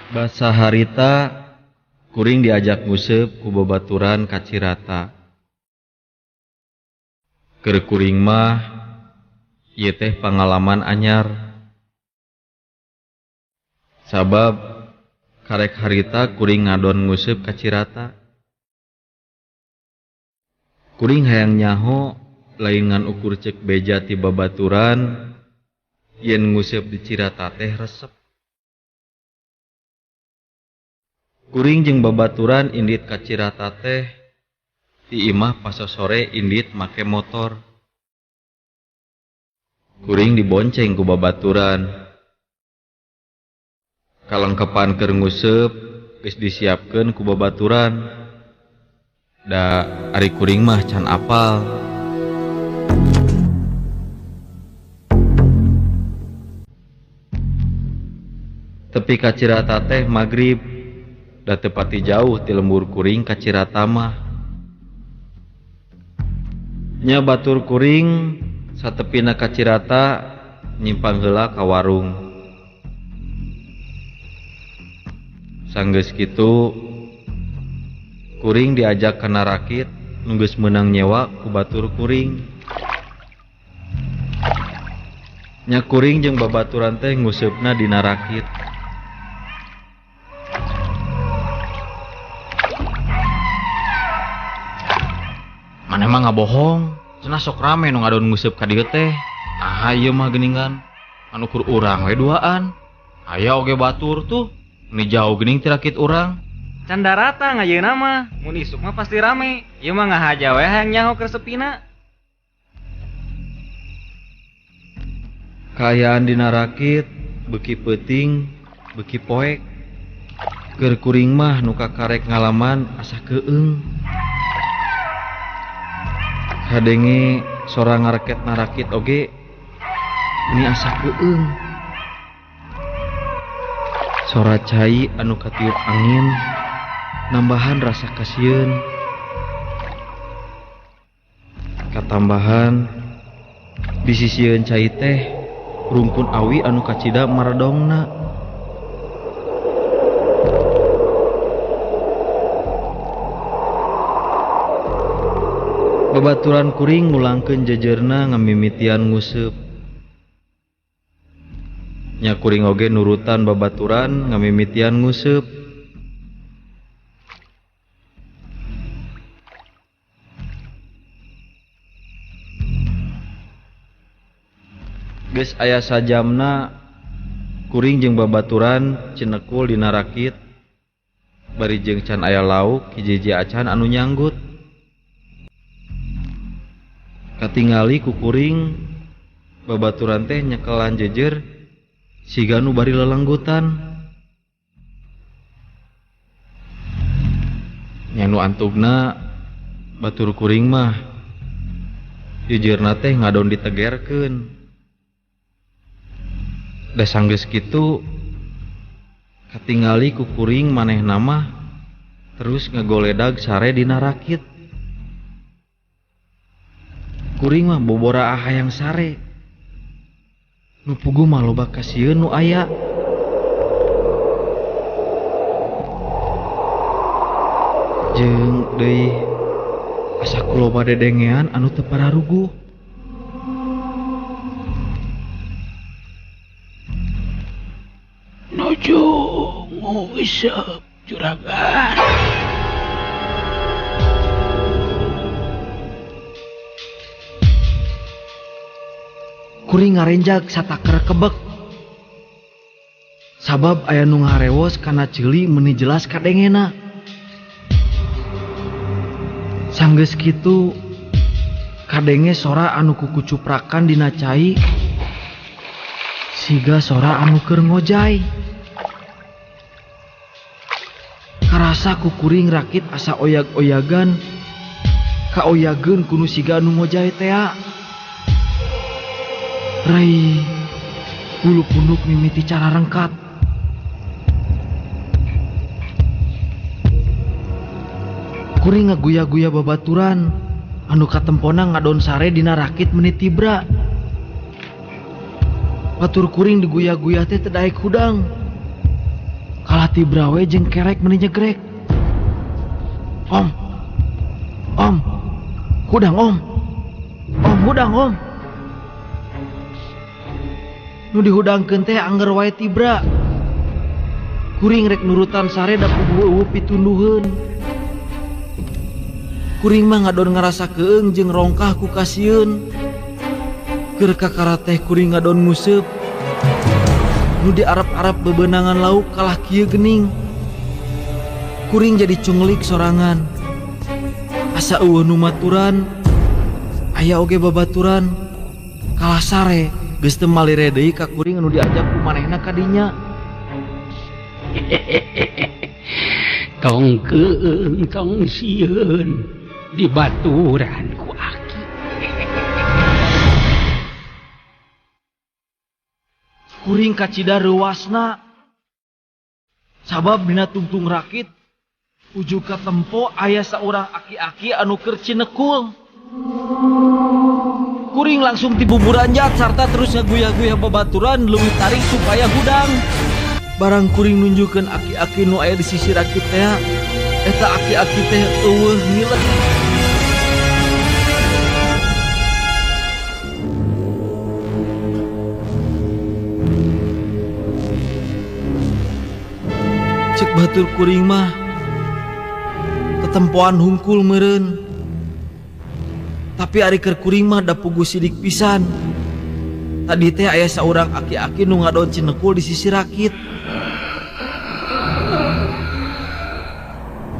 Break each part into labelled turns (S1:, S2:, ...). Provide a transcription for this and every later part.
S1: Basa harita kuring diajak nguseup ku babaturan ka Cirata. Keur kuring mah ieu teh pangalaman anyar. Sabab karek harita kuring ngadon nguseup ka Cirata. Kuring hayang nyaho lain ngan ukur ceuk beja ti babaturan yen nguseup di Cirata teh resep. Kuring jeung babaturan indit ka Cirata teh ti imah pasosore indit make motor. Kuring dibonceng ku babaturan. Kalengkepan keur nguseup geus disiapkeun ku babaturan. Da ari kuring mah can apal. Tepi ka Cirata teh magrib. Da teu pati jauh ti lembur kuring ka Cirata mah. Nya batur kuring satepina ka Cirata nyimpang heula ka warung. Sanggeus kitu kuring diajak kana rakit nu geus meunang nyewa ku batur kuring. Nya kuring jeung babaturan teh nguseupna dina rakit. Maneh mah ngabohong, cenah sok rame nu ngadon nguseup ka dieu teh. Nah ieu mah geuningan, anu kur urang we duaan. Aya oge batur tuh, ni jauh geuning ti rakit urang.
S2: Can daratang ayeuna mah, mun isuk mah pasti rame. Ieu mah ngahaja we hayang nyaho keur sepina.
S1: Kaayaan dina rakit beuki peuting, beuki poek. Keur kuring mah nu kakarek ngalaman asa keueung. Kadenge sora ngareket narakit oge ini asa keueung. Sora cai anu katiup angin nambahan rasa kasieun. Katambahan disisieun cai teh rumpun awi anu kacida maredongna. Babaturan kuring ngulangkeun jejerna ngamimitian nguseup. Nya kuring oge nurutan babaturan ngamimitian nguseup. Geus aya sajamna kuring jeung babaturan cinekul dina rakit bari jeung can aya lauk hiji-hiji acan anu nyanggut. Katingali ku kuring babaturan teh nyekelan jejer siga nu bari lelenggutan. Nya nu antugna batur kuring mah jejerna teh ngadon ditegerkeun. Da sanggeus kitu katingali ku kuring manehna mah terus ngagoledag sare dina rakit. Kuring mah bobora hayang sare. Nu puguh mah loba kasieun nu aya. Jeung deui asa ku loba dedengean anu teu pararuguh.
S3: Nuju nguseup juragan.
S1: Kuring ngarenjag sataker kebek. Sabab aya nu ngarewos kana ceuli meuni jelas kadengena. Sanggeus kitu kadenge sora anu kukucuprakan dina cai siga sora anu keur ngojay. Karasa ku kuring rakit asa oyag-oyagan kaoyageun ku nu siga anu ngojay tea. Rai bulu punuk mimiti cara rengkat. Kuring ngaguya-guya babaturan anu katempona ngadon sare dina rakit meuni tibra. Batur kuring diguya-guya teh teu daek hudang. Kalah tibra we jeung kerek meuni nyegrek. Om. Om. Hudang om. Om hudang om. Nu dihudangkeun teh angger wae tibra. Kuring rek nurutan sare da puguh eueuh pitunduheun. Kuring mah ngadon ngarasa keung jeung rongkah ku kasieun. Keur kakara teh kuring ngadon nguseup. Nu diarap-arap bebenangan lauk kalah kieu geuning. Kuring jadi cunglik sorangan. Asa eueuh nu maturan, aya oge babaturan. Kalah sare geus teu malire deui ka kuring anu diajak ku manehna ka dinya.
S3: Tong keung tong sieun dibaturan ku aki.
S1: Kuring kacida reuasna. Sabab dina tungtung rakit ujug ka tempo aya saurang aki-aki anu keur cinekul. Kuring langsung tibuburanjat sarta terus ngaguyah-guyah babaturan leuwih tarik supaya hudang. Barang kuring nunjukkeun aki-aki nu aya di sisi rakit teh, eta aki-aki teh eueuh ngilet. Cek batur kuring mah tetempoan hungkul meureun. Tapi ari keur kuring mah da puguh sidik pisan. Tadi teh aya saurang aki-aki nu ngadon cinekul di sisi rakit.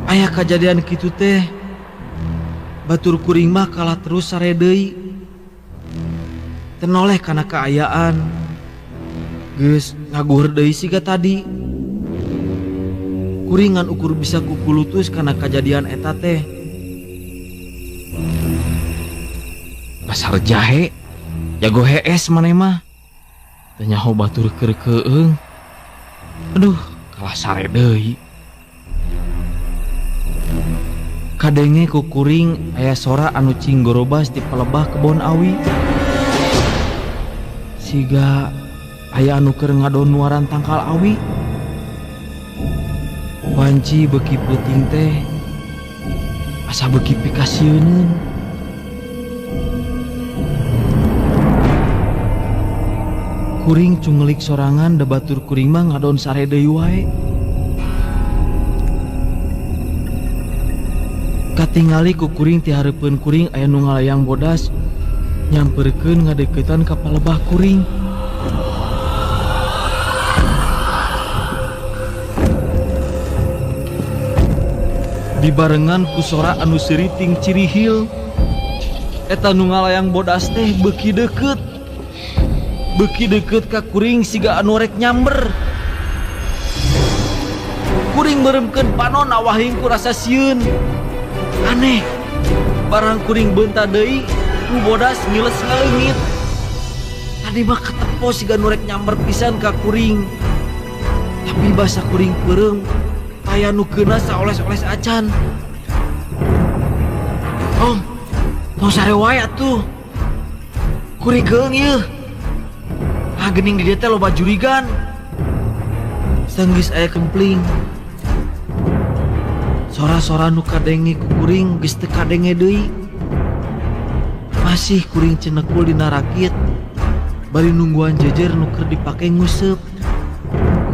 S1: Aya kajadian kitu teh. Batur kuring mah kalah terus sare deui. Teu noleh kana kaayaan. Geus ngaguheur deui siga tadi. Kuringan ukur bisa kukulutus kana kajadian eta teh. Dasar jahe, jago hees maneh mah. Teu nyaho batur keur keung. Aduh, kalah sare deui. Kadenge ku kuring aya sora anu cinggorobas di palebah kebon awi. Siga aya anu keur ngadon nuaran tangkal awi. Wanci beuki peuting teh asa beuki pikasieuneun. Kuring cungelik sorangan da batur kuring mah ngadon sare deui wae. Katingali ku kuring ti hareupeun kuring aya nu ngalayang bodas nyamperkeun ngadeuketan ka palebah kuring. Dibarengan ku sora anu seuriting cirihil. Eta nu ngalayang bodas teh beuki deukeut. Beuki deukeut ka kuring siga anu rek nyamber. Kuring meureumkeun panon awahing ku rasa sieun. Aneh, barang kuring beunta deui, nu bodas ngiles ngaleungit. Tadi mah katempo siga nu rek nyamber pisan ka kuring. Tapi basa kuring peureum, aya nu keuna saoles-oles acan. Om, tong sare wae atuh. Kuring keung ieu. Ah geuning di dieu teh loba jurigan. Sanggis aya kempling. Sora-sora nu kadenge ku kuring geus teu kadenge deui. Masih kuring cenekul dina rakit. Bari nungguan jejer nu keur dipake nguseup.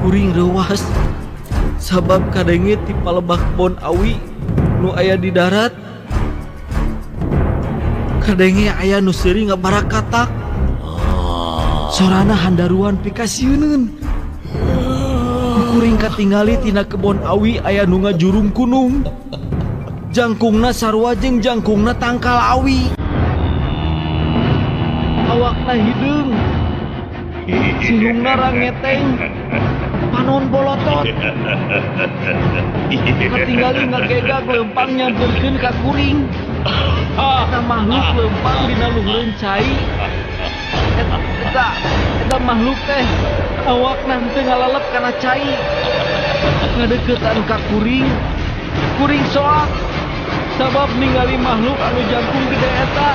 S1: Kuring reuwas sabab kadenge ti palebah kebon awi nu aya di darat. Kadenge aya nu seuri ngabarakatak. Sorana handaruan pikasieuneun. Kuring katingali tina kebon awi aya nu ngajurung kunung. Jangkungna sarua jeung jangkungna tangkal awi. Awakna hideung. Sihungna rangeteng. Panon bolotot. Katingali ngagegag leumpang nyamperkeun ka kuring. Eta makhluk leumpang dina luhureun cai. Eta makhluk teh awakna henteu ngalalep kana cai. Ngadeukeutan ka kuring. Kuring soak sabab ningali makhluk anu jangkung gede eta.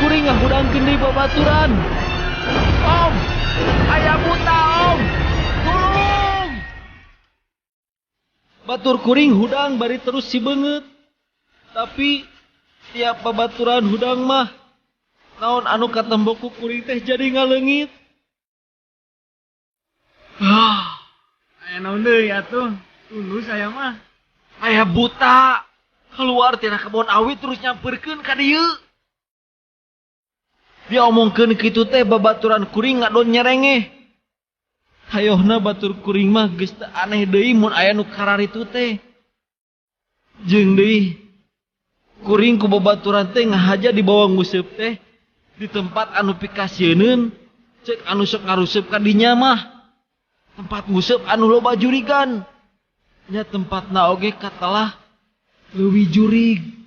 S1: Kuring ngahudangkeun deui babaturan. Om, aya buta om. Tulung. Batur kuring hudang bari terus sibeungeut. Tapi tiap babaturan hudang mah naon anu katembo ku kuring teh jadi ngaleungit. Ah,
S2: Aya naon deui atuh? Tunggu saya mah.
S1: Aya buta keluar tina kebon awi terus nyamperkeun ka dieu. Dia omongkeun kitu teh babaturan kuring ngadon nyerengeh. Hayohna batur kuring mah geus teu aneh deui mun aya nu kararitu teh. Jeung deui kuring ku babaturan teh ngahaja dibawa nguseup teh di tempat anu pikasieuneun, ceuk anu sok ngaruseup ka dinya mah. Tempat nguseup anu loba jurigan. Nya tempatna oge katelah leuwih jurig.